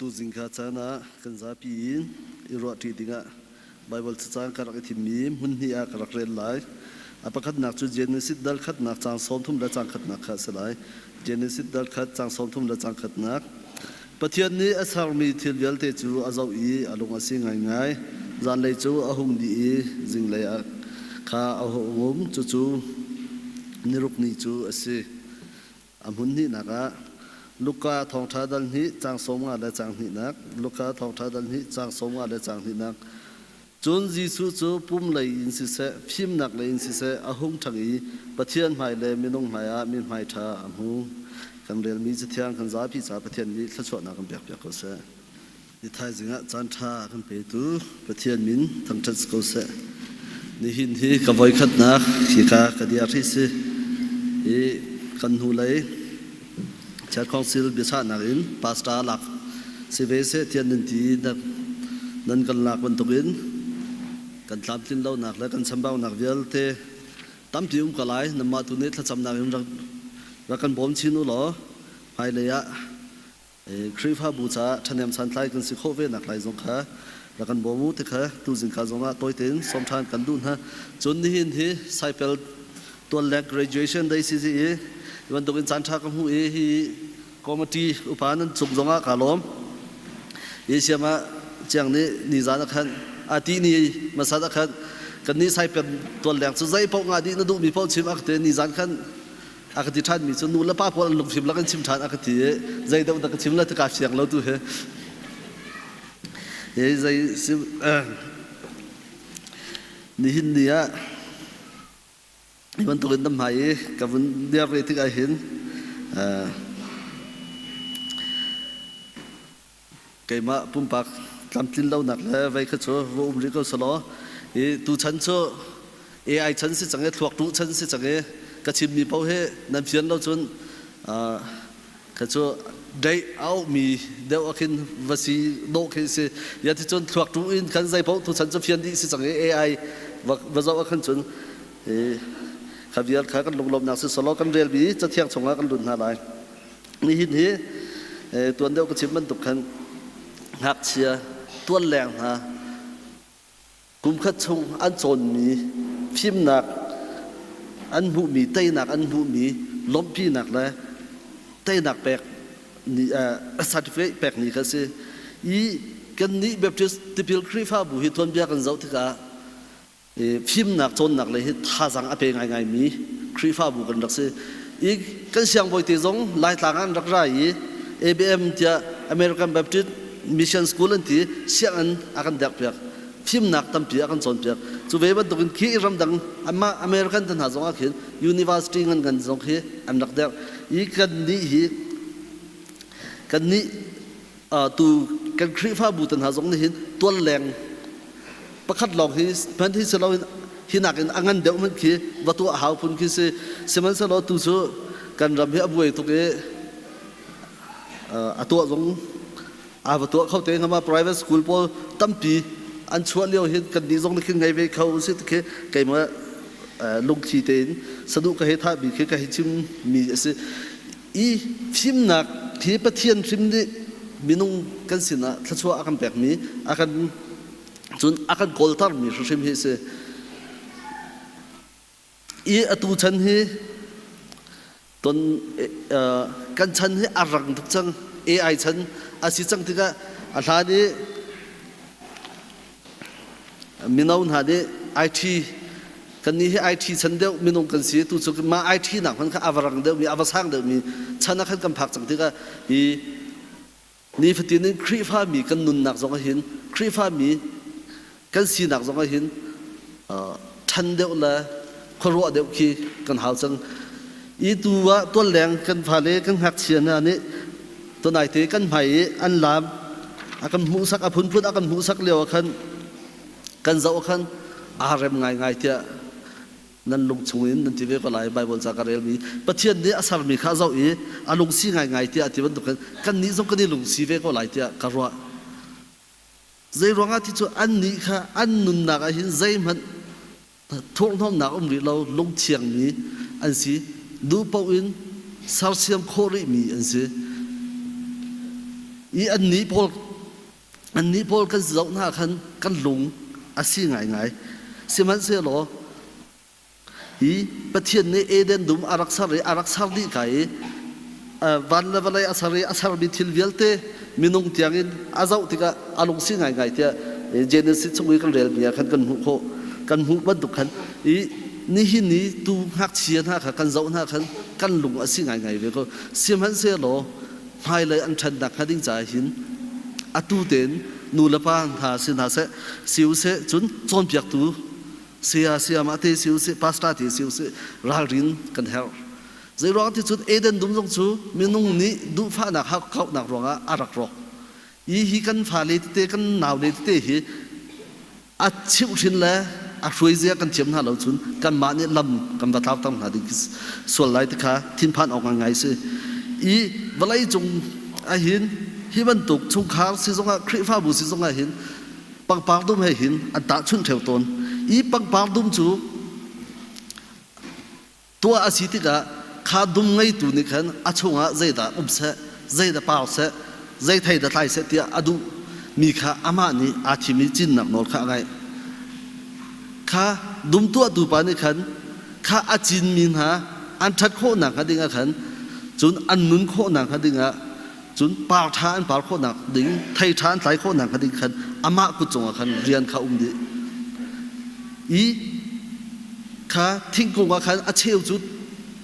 Tuzing kha caan ah kan zapi in i ruahṭi dingah Baibal cacaang ka rak i thimmi hmun hnih ah ka rak rel lai. A pakhatnak cu Genesis dal khatnak caang 30 le caang khatnak kha a si lai. Genesis dal khat caang 30 le caang khatnak. Pathian nih a sermi thil vialte cu a zoh i a lung a si ngaingai. Zanlei cu a hung dih i zinglei ah kha a hung um. Cucu niruk ni cu a si. A hmun hnihnak ah Luka thawngṭha dal hnih caang 15 le caang hnihnak, Luka thawngṭha dal hnih caang 15 le caang hnihnak. Cun Jesuh cu pum lei in siseh, fimnak lei in siseh a hung ṭhang i Pathian hmai le minung hmaiah mithmai ṭha a hmu. Kan relmi Cathiang kan zapi caah Pathian nih thluachuahnak kan pekpiak ko seh. Ni thaizing ah caanṭha a kan petu Pathian min thangṭhat si ko seh. Nihin hi ka voikhatnak hika ka dir hi si. Hi kan hnulei Church Council biachahnak in pastor lak si ve seh tiah nan ti nan kan lak bantukin kan tlamtlin lonak le kan chambaunak vialte tampi um ko lai. Nanmah tu nih thlacamnak in rak kan bawm chin u law hmailei ah Khrihfabu caah ṭhahnem santlai kan si khawh ve nak lai zong kha rak kan bawm u ti kha tuzing ka zong ah tawi tein sawm ṭhan kan duh hna. Cun nihin hi Saipel tualleng graduation day si i bantuk in caan ṭha ka hmuh i hi committee upa nan cung zong ah kaa lawm. Hi siam ah Ciang nih nizan ah khan a ti ni masat ah khan kan nih Saipel tualleng cu zei paoh ngah dih na duhmi paoh chim a ka ti nizan khan a ka ti ṭhanmi cu nu le pa pawl an lungfim lak in chim ṭhan a ka ti i zei deuh dah ka chim le kaa fiang lo tu hi hi zei si nihin ni ah hi bantukin na hmai i ka vun dir ve tik ah hin keimah pumpak tlamtlin lonak le vei kha cu va um rih ko selaw hi tuchan cu AI chan si cang i thluak tuh chan si cang i ka chimmi paoh hi nan fian lo cun kha cu deih a auhmi deuh ah khin va si dawh khi si ya ti cun thluak tuh in khan zei paoh tuchan cu fian dih si cang i AI va zoh ah khan cun kha vial kha kan lunglawmnak si selaw kan relmi cathiang chungah kan lut hna lai. Nihin hi tuan deuh ka chim bantuk khan ngakchia tualleng hna kumkhat chung an cawnmi fimnak an hmuhmi teinak an hmuhmi lawmhpinak le teinak pek ni certificate pek ni kha si i kannih Baptist tipil Khrihfabu hi tuanbia kan zoh tikah fimnak cawnnak lei hi thazaang a pe ngaingaimi Khrihfabu kan rak si. I kan siangbawi te zong Laitlang ah an rak ra i ABM tiah American Baptist Mission School an ti sianginn a kan derhpiak. Fimnak tampi a kan cawnpiak. Cu ve bantukin khi ramdang amah American te hna zong ah khin university ngan ngan zong khi an rak derh. I kan nih hi kan nih tu kan Khrihfabu te hna zong nih hin tualleng pakhat lawng hi hmanh hi si loin hi nakin a ngan deuh hmanh khi va tuah hau phun khi si. Sihmanhsehlaw tu cu kan ram hi a buai tuk i a tuah zong a va tuah kho te ngama private school pawl tampi an chuah lio hin kan nih zong nih khin ngei ve kho si khi keimah lungthli tein saduh ka hei thah mi khi ka hei chim mi a si. I fimnak hi Pathian hrim nih minung kan sinah thluachuah a kan pekmi a kan cun a kan kawltermi hrimhrim hi a si. I atu chan hi ton kan chan hi a rang tuk cang. AI chan a si cang tikah a hlan i mino hna nih IT kannih hi IT chan deuh minung kan si. Tu cu mah IT nak hmanh kha a va rang deuhmi a va sang deuhmi chan ah khan kan phak cang tikah hi nifatin in Khrihfami kan nunnak zong ah hin Khrihfami kan sinak zong ah hin ṭhan deuh le khuaruah deuh khi kan hau cang. I tu ah tualleng kan fale kan ngakchia hna nih tunaite kan hmai i an laam a kan hmuhsak a phunphun a kan hmuhsak lio ah khan kan zoh ah khan aa rem ngaingai tiah nan lung chung in nan ti ve ko lai. Bible ca ka relmi Pathian nih a sermi kha a zoh i a lungsi ngaingai tiah a ti bantuk khan kannih zong kan i lungsi ve ko lai tiah ka ruah. Zei ruangah ti cu annih kha an nunnak ah hin zeihmanh thurhhnawmnak um rih lo lungthiangmi an si, duh paoh in sersiam khawh rihmi an si. I annih pawl annih pawl kan zoh hna khan kan lung a si ngaingai. Sihmanhsehlaw hi Pathian nih Eden dum a rak ser i a rak ser dih ka i van le vawlei a ser i a sermi thil vialte minung tiangin a zoh tikah a lungsi ngaingai tiah Genesis chung i kan relmi ah khan kan hmuh khawh. Kan hmuh bantuk khan i nihin ni tu ngakchia hna kha kan zoh hna khan kan lung a si ngaingai ve ko. Sihmanhsehlaw hmailei an ṭhannak hnga ding caah hin atu tein nu le pa hna si hna seh si u seh cun cawnpiaktu saya sayamah te si u sih pastor te si u sih ralrin kan herh. Zeiruang ti cun Eden dum zong cu minung nih duhfahnak hakkauhnak ruangah a rak rawk. Hi hi kan fale tete kan naule tete hi a chimhhrin le a hruaizia kan thiam hna lo cun kanmah nih lam kan va tlauter hna ding sual lai ti kha thinphan awk ngai si. I vawlei cung ahhin hi bantuk chungkhar si zongah Khrihfabu si zongah hin pangpar dum he hin an tahchunh ṭheo tawn. I pangpar dum cu Tuah a si tikah kha dum ngeitu nih khan a chungah zeidah um seh, zeidah pau seh, zei thei dah tlai seh tiah a duh mi kha amah nih aa thim i cinnak nawl kha a ngeih. Kha dum tuahtu pa nih khan kha a cinmi hna an ṭhat khawh nakhnga dingah khan cun an nun khawh nakhnga dingah cun par ṭha an par khawhnak ding thei ṭha an tlai khawh nakhnga ding khan amah kut cungah khan rian kha um dih. I kha thingkung ah khan a cheu cu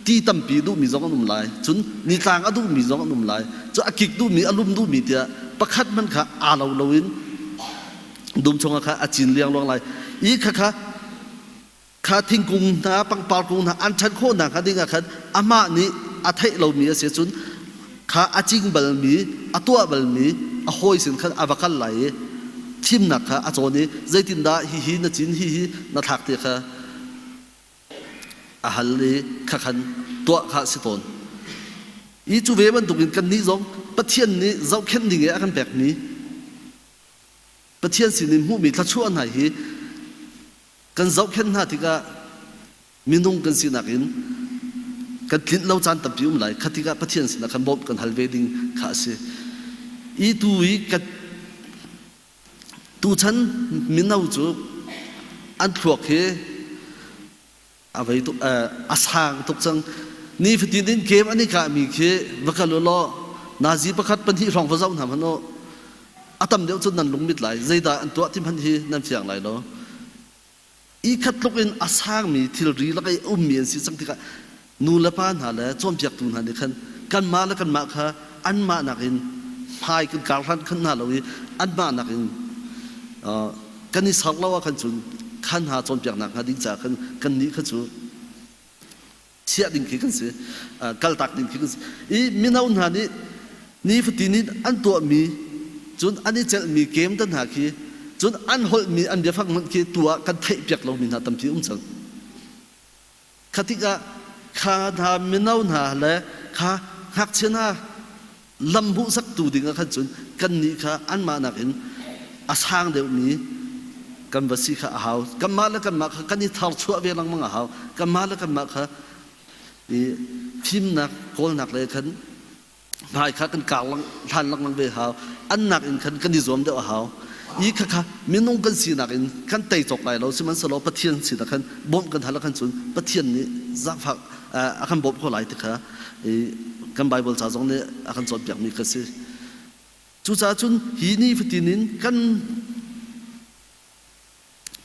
ti tampi duhmi zong an um lai cun nitlang a duhmi zong an um lai cu a kik duhmi a lum duhmi tiah pakhat hmanh kha aa lo loin dum chungah kha a cin liangluang lai i khakha kha thingkung hna pangpar kung hna an ṭhan khawh nakhnga ding ah khan amah nih a theih lomi a si cun kha a cing balmi a tuah balmi a hawi sin khan a va kal lai i thimnak kha a cawn i zeitindah hihi na cin hihi na thlak ti kha a hal i khakhan tuah kha a si tawn. I cu ve bantukin kannih zong Pathian nih zohkhenh ding i a kan pekmi Pathian sinin hmuhmi thluachuah hna hi kan zohkhenh hna tikah minung kan sinak in kan tlinh lo caan tampi um lai kha tikah Pathian sinah khan bawmh kan hal ve ding kha a si. I tu i ka tuchan mino cu an thluak hi a vei tuk a sang tuk cang ni fatin in game an i kahmi khi va kal u law nazi pakhat pahnih hrawng va zoh hna hmanh u a tam deuh cun nan lungmit lai zeidah an tuah ti hmanh hi nan fiang lai lo I khat tluk in a sangmi thilri lak i a ummi an si cang tikah nu le pa hna le cawnpiaktu hna nih khan kanmah le kanmah kha anmah nakin hmai kan kar hlan khan hna lo i anmah nakin kan i ser lo ah khan cun khan hna cawnpiaknak hnga ding caah khan kannih kha cu chiah ding khi kan si kaltak ding khi kan si i mino hna nih nifatin in an tuahmi cun an i celhmi kem te hna khi cun an holhmi an biafang hmanh khi tu ah kan theihpiak lomi hna tampi um cang kha tikah kha hna mino hna le kha ngakchia hna lam hmuhsaktu ding ah khan cun kannih kha anmah nakin a sang deuhmi kan va si kha a hau. Kanmah le kanmah kha kan i tharchuah ve lengmang a hau. Kanmah le kanmah kha i fimnak kawlnak le khan hmai kha kan kar lang hlan lengmang ve hau. An nakin khan kan i zuam deuh a hau. I khakha minung kan sinak in kan tei cawk lai lo sihmanhsehlaw Pathian sinah khan bawmh kan hal ah khan cun Pathian nih zaangfak a kan bawmh ko lai ti kha kan Bible ca zong nih a kan cawnpiakmi kha si. Cucaah cun hi nifatin in kan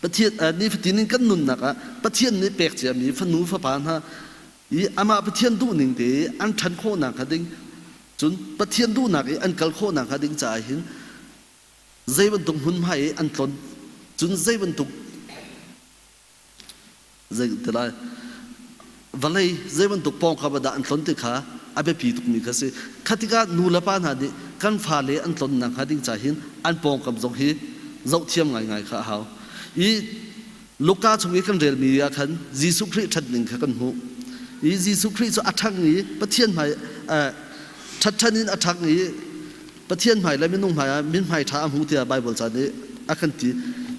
Pathian nifatin in kan nunnak ah Pathian nih pek ciami fanu fapa hna i amah Pathian duhning te i an ṭhan khawhnak hnga ding cun Pathian duhnak i an kal khawhnak hnga ding caah hin zei bantuk hmunhma i an tlon cun zei bantuk zei ti lai vawlei zei bantuk pawngkam ah dah an tlon ti kha a biapi tukmi kha si kha tikah nu le pa hna nih kan fale an tlonnak hnga ding ca hin an pawngkam zong hi zohthiam ngaingai kha a hau i Luka chung i kan relmi ah khan Jesuh Khrih ṭhat ning kha kan hmuh i Jesuh Khrih cu a ṭhang i Pathian hmai ṭhat ṭhan in a ṭhang i Pathian hmai le minung hmai ah mithmai ṭha a hmu tiah Baibal ca nih a kan ti.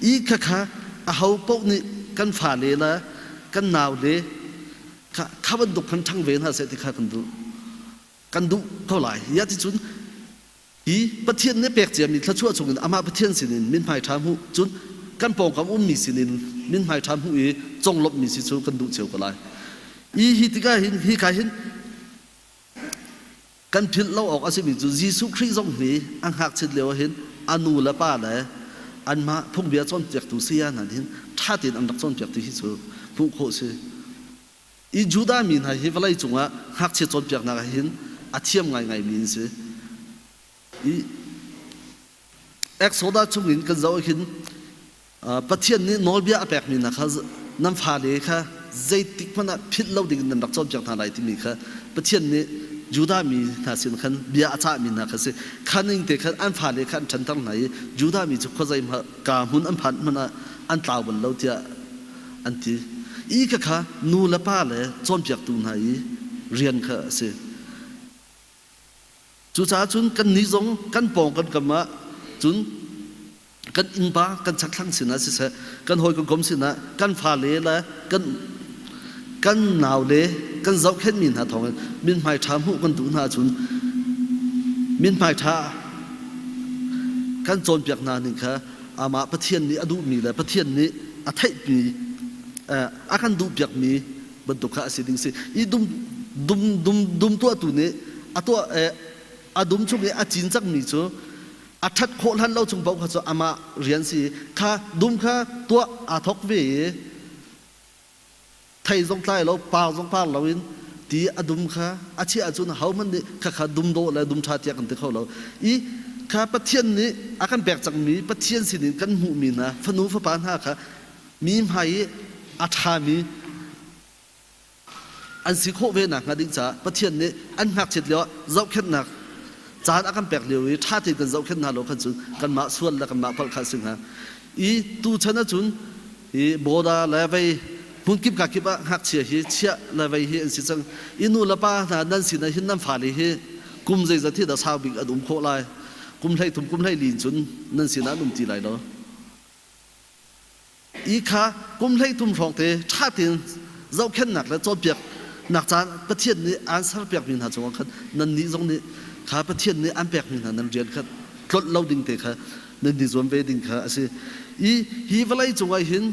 I khakha aho paoh nih kan fale le kan naule kha kha bantuk khan ṭhang ve hna seh ti kha kan duh. Kan duh ko lai. Ya ti cun Hi Pathian nih pek ciami thluachuah chungin amah Pathian sinin mithmai ṭha hmuh cun kan pawngkam ummi sinin mithmai ṭha hmuh i conglawmhmi si cu kan duh cio ko lai. I hi tikah hin hika hin kan philh lo awk a simi cu Jesuh Khrih zong hi a ngakchit lio ah hin a nu le pa le anmah phungbia cawnpiaktu saya hna nih hin ṭha tein an rak cawnpiak ti hi cu hmuh khawh a si. I Judah mi hna hi vawlei cungah ngakchia cawnpiaknak ah hin a thiam ngaingaimi an si. I Exodus chungin kan zoh ah khin Pathian nih nawlbia a pekmi hna kha nan fale kha zeitik hmanh ah philh lo dingin nan rak cawnpiak hna lai timi kha Pathian nih Judah mi hna sin khan bia a cahmi hna kha si. Kha ning te khan an fale kha an ṭhanter hna i Judah mi cu khuazei ka hmun an phanh hmanh ah an tlau bal lo tiah an ti. I khakha nu le pa le cawnpiaktu hna i rian kha a si. Cucaah cun kannih zong kan pawng kan kam ah cun kan innpa kan chakthlang sinah siseh kan hawi kan kom sinah kan fale le kan kan naule kan zohkhenhmi hna thawngin mithmai ṭha hmuh kan duh hna ahcun mithmai ṭha kan cawnpiak hna ning kha amah Pathian nih a duhmi le Pathian nih a theihmi a kan duhpiakmi bantuk kha a si ding si i dum dum dum dum tuahtu nih a tuah a dum chung i a cin cangmi cu a ṭhat khawh hlan lo chung paoh kha cu amah rian si kha dum kha tuah aa thawk ve i thei zong tlai lo par zong par loin ti a dum kha a chiah ahcun ahohmanh nih khakha dum dawh le dum ṭha tiah kan ti kho lo i kha Pathian nih a kan pek cangmi Pathian sinin kan hmuhmi hna fanu fapa hna kha mi hmai i a ṭhami an si khawh ve nakhnga ding caah Pathian nih an ngakchiat lio ah zohkhenhnak caan a kan pek lio i ṭha tein kan zohkhenh hna lo khan cun kanmah sual le kanmah palh kha a si hnga. I tuchan ahcun hi border le vei hmunkip kakip ah ngakchia hi chiah le vei hi an si cang. I nu le pa hna nan sinah hin nan fale hi kum zeizat hi dah sau bik an um khawh lai? Kum 13 kum 14 in cun nan sinah an um ti lai lo. I kha kum 13 hrawng te ṭha tein zohkhenhnak le cawnpiaknak caan Pathian nih aan serpiakmi hna cungah khan nannih zong nih kha Pathian nih aan pekmi hna nan rian kha tlolh lo ding te kha nan i zuam ve ding kha a si. I hi vawlei cungah hin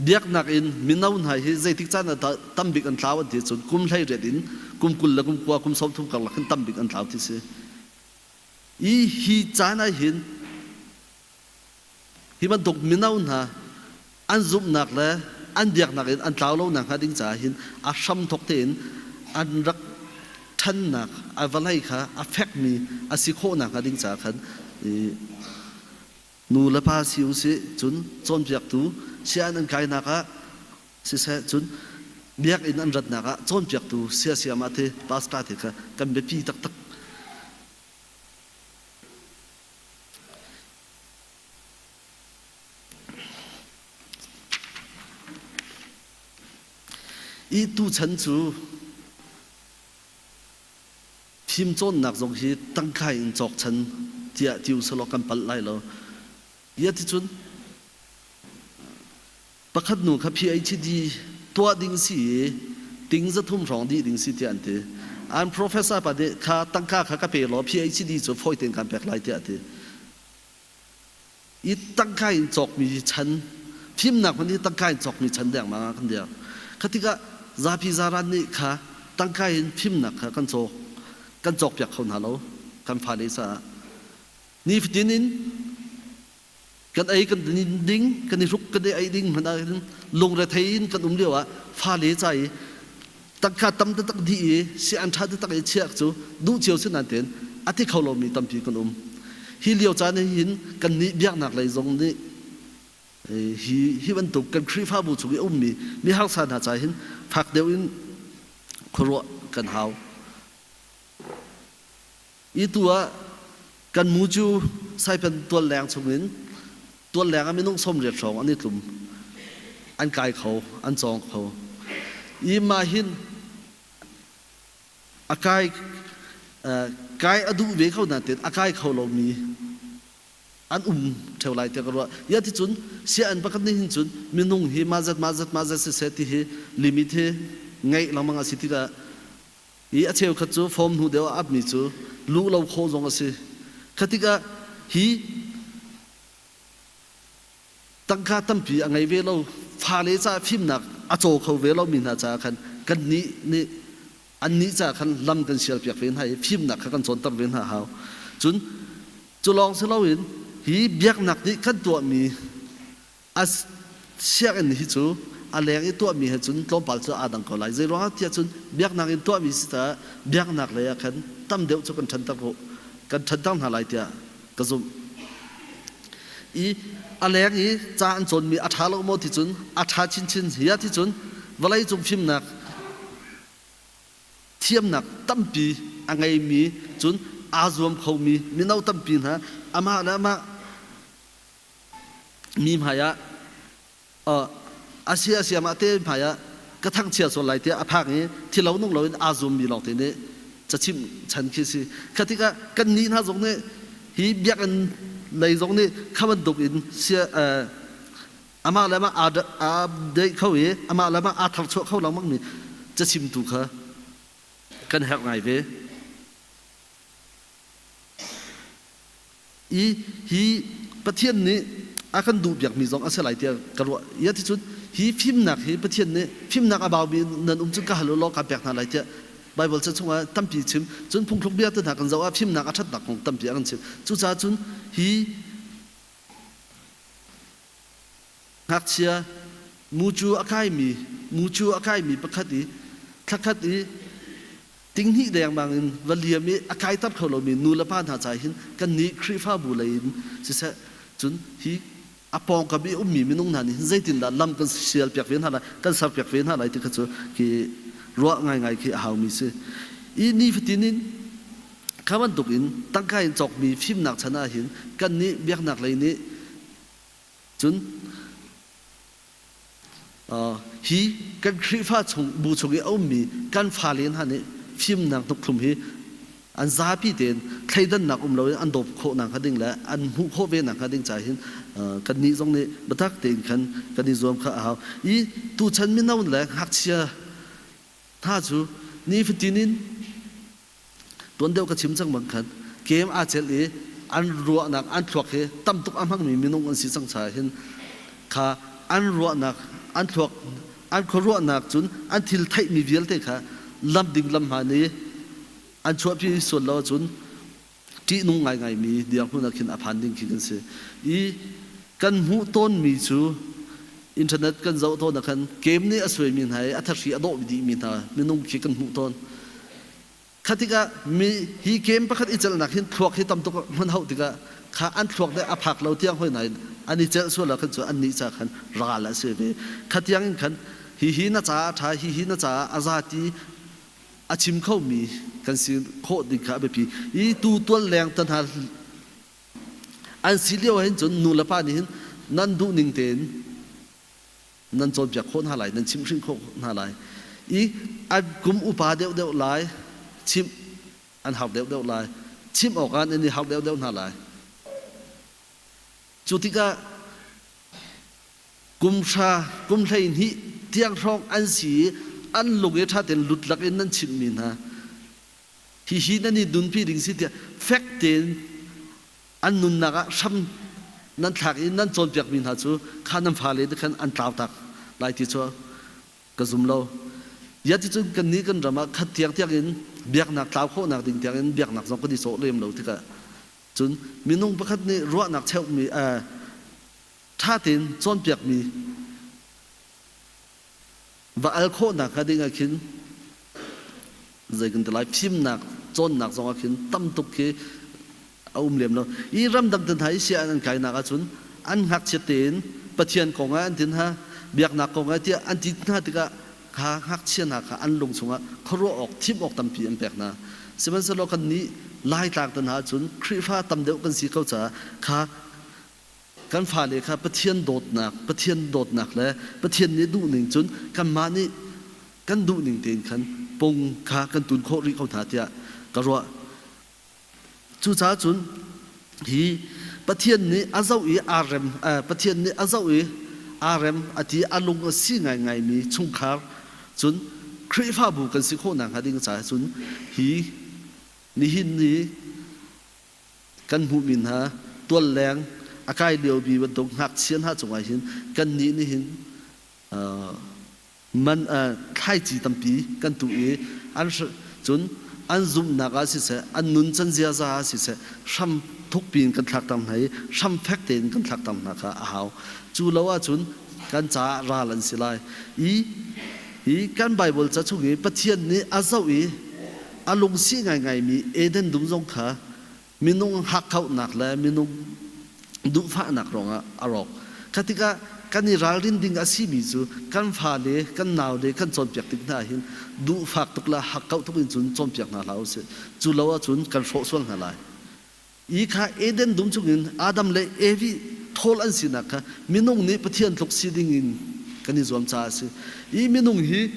biaknak in mino hna hi zeitik caan ah tambik an tlau an ti cun kum 18 in kum 20 le kum 20 kum 30 karlak hin tambik an tlau ti si. I hi caan ah hin Hi bantuk mino hna an zumhnak le an biaknak in an tlau lo nakhnga ding caah hin a hramthawk tein an rak ṭhannak a vawlei kha a fekmi a si khawh nakhnga ding caah khan nu le pa si usih cun cawnpiaktu sian an kainak ah siseh cun biakinn an ratnak ah cawnpiaktu siasiamah te pastor te kha kan biapi taktak. I tuchan cu fimcawnnak zong hi tangka in cawk chan tiah ti usalaw kan palh lai lo. Ia ticun Pakhat nu kha PhD tuah ding si i ting 300 hrawng dih ding si tiah an ti. An professor pa nih kha tangka kha ka pe law PhD cu fawi tein kaan pek lai tiah a ti. I tangka in cawkmi chan, fimnak hmanh hi tangka in cawkmi chan dengmang ah kan dir. Kha tikah zapi zaran nih kha tangka in fimnak kha kan cawk, kan cawkpiak kho hna lo kan fale caah. Nifatin in kan ei kan ding kan i hruk kan i ei ding hmanh ah hin lungrethei in kan um lio ah fale ca i tangka tam taktak dih i si an ṭha taktak i chiah cu duh cio si nain tein a ti kho lomi tampi kan um. Hi lio caan hin kan nih biaknak lei zong nih hi hi bantuk kan Khrihfabu chung i a ummi mi harsa hna ca hin fak deuh in khuaruah kan hau. I tu ah kan mu cu Saipan tualleng chungin tualleng ah minung 80 hrawng an i tlum. An kai kho, an cawng kho. I mah hin a kai kai a duh ve kho nain a kai kho lomi an um ṭheo lai tiah ka ruah. Ya ti cun sian pakhat nih hin cun minung hi mah zat mah zat mah zat siseh ti hi limit hi ngeih lengmang a si tikah I a cheukhat cu form hnu deuh ah apmi cu Luh lo khawh zong a si. Kha tikah hi tangka tampi a ngei ve lo, fale caah fimnak a caw kho ve lomi hna caah khan kannih nih annih caah khan lam kan sialpiak ve hna i fimnak kha kan cawnter ve hna hau. Cun cu lawng si loin hi biaknak nih kan tuahmi A sianginn hi cu a leng i tuahmi he cun tlawmpal cu aa dang ko lai. Zeiruangah tiah cun biaknak in tuahmi si caah biaknak lei ah khan tam deuh cu kan ṭhanter kan ṭhanter hna lai tiah ka zumh. I a leng i ca an cawnmi a ṭha lo maw ti cun a ṭha chinchin. Hi ah ti cun vawlei cung fimnak thiamnak tampi a ngeimi cun aa zuam khomi mino tampi hna amah le amah Mi hmaiah a sia siamah te hmaiah ka thangchia sual lai tiah a phak i thilo nung loin aa zummi lawngte nih cachimh chan khi si. Kha tikah kannih hna zong nih hi biakinn lei zong nih kha bantuk in sia amah le amah aa update kho i amah le amah aa tharchuah kho lengmangmi cachimtu kha kan herh ngai ve. I hi Pathian nih a kan duhpiakmi zong a si lai tiah ka ruah. Ia ti cun hi fimnak hi Pathian nih fimnak a baumi nan um cun ka hal u law kaan pek hna lai tiah Baibal ca chungah tampi chim. Cun phungthluk bia te hna kan zoh ah fimnak a ṭhatnak kong tampi a kan chim. Cucaah cun hi ngakchia mucu a kaimi mucu a kaimi pakhat i thlakhat i Tinghnih dengmang in va liam i a kaiter kho lomi nu le pa hna ca hin kannih Khrihfabu lei in siseh cun hi a pawngkam i ummi minung hna nih hin zeitindah lam kan sialpiak ve hna lai, kan serpiak ve hna lai ti kha cu khi ruah ngaingai khi a haumi si. I nifatin in kha bantuk in tangka in cawkmi fimnak chan ah hin kannih biaknak lei nih cun Hi kan Khrihfa chung bu chung i a ummi kan fale hna nih fimnak hnukhthlum hi an zapi tein thleidannak um loin an dawp khawh nakhnga ding le an hmuh khawh ve nakhnga ding ca hin kannih zong nih biatak tein khan kan i zuam kha a hau. I tuchan mino le ngakchia hna cu nifatin in Tuan deuh ka chim cang bang khan kem aa celh i an ruahnak an thluak hi tam tuk a hmangmi minung an si cang caah hin kha an ruahnak an thluak an khuaruahnak cun an thil theihmi vialte kha lam ding lam hmaan i an chuahpi sual lo ahcun ṭihnung ngaingaimi dirhmun ah khin a phan ding khi kan si. I kan hmuh tawnmi cu internet kan zoh tawn ah khan game nih a suaimi hna i a thahri a dawh dihmi hna minung khi kan hmuh tawn. Kha tikah mi hi game pakhat i celhnak hin thluak hi tam tuk hman hauh tikah kha an thluak nih a phak lo tiang hoi nain an i celh sual ah khan cu annih ca khan ral a si ve. Kha tiang in khan hihi na caah a ṭha, hihi na caah a za ti a chim khomi kan si khawh ding kha a biapi. I tu tual leng tan hna an si lio ah hin cun nu le pa nih hin nan duh ning tein nan cawnpiak khawh hna lai, nan chimhhrinh khawh hna lai. I an kum upa deuhdeuh lai, chimh an har deuhdeuh lai, chimh awkah nan i har deuhdeuh hna lai. Cu tikah kum hra, kum 12 tiang hrawng an si i an lung i ṭha tein lut lakin nan chimhmi hna, hihi nan i nunpi ding si tiah fek tein an nunnak ah hram nan thlak i nan cawnpiakmi hna cu kha nan fale nih khan an tlautak lai ti cu ka zum lo. Yaticun kannih kan ram ah khat tiangtiang in biaknak tlau khawhnak ding tiangin biaknak zong kan i cawh lem lo tikah cun minung pakhat nih ruahnak cheuhmi ṭha tein cawnpiakmi Va al khawhnak hnga ding ah khin zei kan ti lai fimnak cawnnak zong ah khin tam tuk khi a um lem lo. I ramdang te hna i sia an kainak ahcun an ngakchiat tein Pathian kong ah an tin ha biaknak kong ah tiah an ti hna tikah kha ngakchia hna kha an lung chungah khuaruah awk thim awk tampi an pek hna. Sihmanhsehlaw kannih Laitlang te hna ahcun Khrihfa tam deuh kan si ko caah kha Kan fale kha Pathian dawtnak, Pathian dawtnak le Pathian nih duhning cun kanmah nih kan duhning tein khan pung kha kan tun khawh rih ko hna tiah ka ruah. Cucaah cun hi Pathian nih a zoh i aa rem, Pathian nih a zoh i aa rem a ti a lung a si ngaingaimi chungkhar cun Khrihfabu kan si khawh nakhnga ding caah cun hi. Nihin ni kan hmuhmi hna tualleng a kai liomi bantuk ngakchia hna cungah hin kannih nih hin man thlaici tampi kan tuh i an cun an zumhnak ah siseh an nuncan ziaza ah siseh hram thukpi in kan thlakter hna i hram fek tein kan thlakter hna kha a hau. Cu lo ahcun kan caah ral an si lai. I hi kan Baibal ca chung i Pathian nih a zoh i a lungsi ngaingaimi Eden dum zong kha minung hakkauhnak le minung duhfahnak ruangah a rawk. Kha tikah kan i ralrin ding a simi cu kan fale, kan naule kan cawnpiak tik hna hin duhfak tuk le hakkauh tuk in cun cawnpiak hna hlah usih. Cu lo ahcun kan hrawh sual hna lai. I kha Eden dum chungin Adam le Evi thawl an sinak kha minung nih Pathian tluk si ding in kan i zuam caah a si. I minung hi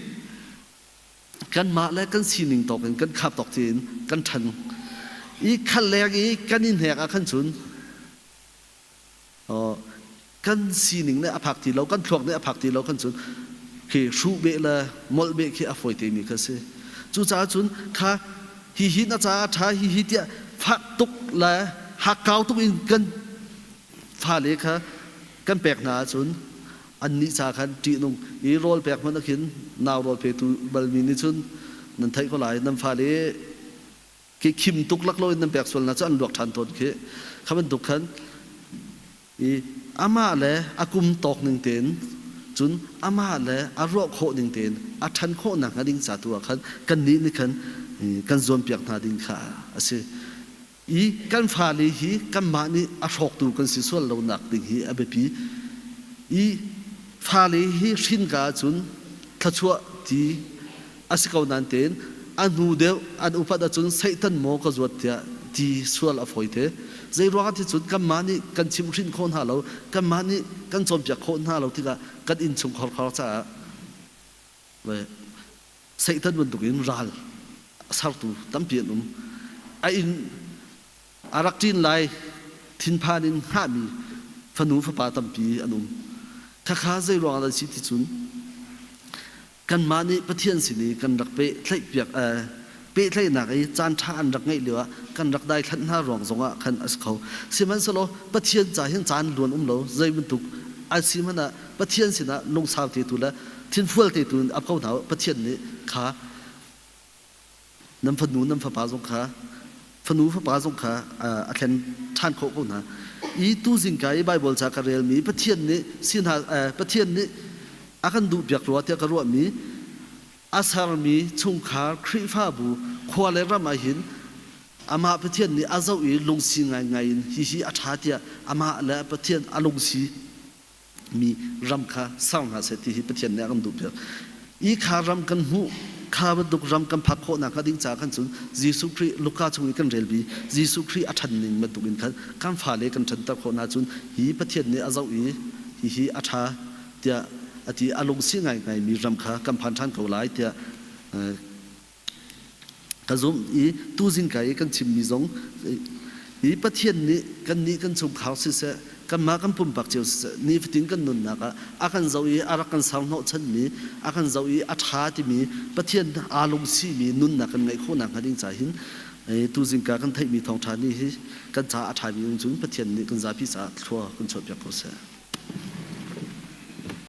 kanmah le kan sining tawk in kan khap tawk tein kan ṭhan i khal leng i kan i hnek ah khan cun kan sining nih a phak ti lo, kan thluak nih a phak ti lo khan cun khi hruh beh le molh beh khi a fawi temi kha si. Cucaah cun kha hihi na caah a ṭha, hihi tiah fak tuk le hakkau tuk in kan fale kha kan pek hna ahcun annih ca khan ṭihnung i rawl pek hmanh ah khin nau rawl petu balmi nih cun nan theih ko lai. Nan fale khi khim tuk laklawh in nan pek sual hna cu an luak ṭhan tawn khi. Kha bantuk khan i amah le a kum tawk ning tein cun amah le a ruah khawh ning tein a ṭhan khawh nakhnga ding ca tu ah khan kannih nih khan kan zuampiak hna ding kha a si. I kan fale hi kanmah nih a hrawktu kan si sual lonak ding hi a biapi. I fale hi hrinka ahcun thluachuah ti a si ko nain tein a hnu deuh an upat ahcun Satan maw ka zuat tiah ti sual a fawi te. Zei ruangah ti cun kanmah nih kan chimhhrinh khawh hna lo, kanmah nih kan cawnpiak khawh hna lo tikah kan innchungkhar khar caah Satan bantukin ral a sertu tampi an um. A inn a rak ṭin lai thinphan in hngahmi fanu fapa tampi an um. Khakha zei ruangah dah si ti cun kanmah nih Pathian sin i kan rak pehtlaihpiak pehtlaihnak i caan ṭha an rak ngeih lioah kan rak daithlanh hna ruang zongah khan a si kho. Sihmanhsehlaw Pathian ca hin caan luan um lo, zei bantuk a si hmanh ah Pathian sinah lungsau te tu le thinfual te tu in ap ko hna u. Pathian nih kha nan fanu nan fapa zong kha fanu fapa zong kha a thlen ṭhan khawh ko hna. I tu zingka i Baibal ca ka relmi Pathian nih si hna Pathian nih a kan duhpiak rua tiah ka ruahmi a sermi chungkhar Khrihfabu khua le ram ah hin amah Pathian nih a zoh i lungsi ngaingai in hihi a ṭha tiah amah le Pathian a lungsi mi ram kha ser hna seh ti hi Pathian nih a kan duhpiak. I kha ram kan hmuh, kha bantuk ram kan phak khawh nakhnga ding caah khan cun Jesuh Khrih Luka chung i kan relmi Jesuh Khrih a ṭhan ning bantuk in khan kan fale kan ṭhanter khawh hna cun hi Pathian nih a zoh i hihi a ṭha tiah a ti a lungsi ngaingaimi ram kha kan phan ṭhan ko lai tiah Ka zumh i tuzing ka i kan chimmi zong hi Pathian nih kannih kan chungkhar siseh, kanmah kan pumpak cio siseh, nifatin kan nunnak ah a kan zoh i a rak kan ser hnawhchanmi, a kan zoh i a ṭha timi Pathian aa lungsimi nunnak kan ngeih khawh nakhnga ding ca hin tuzing ka kan theihmi thawngṭha nih hi kan caah a ṭhami in cun Pathian nih kan zapi caah thlua kan chuahpiak ko seh.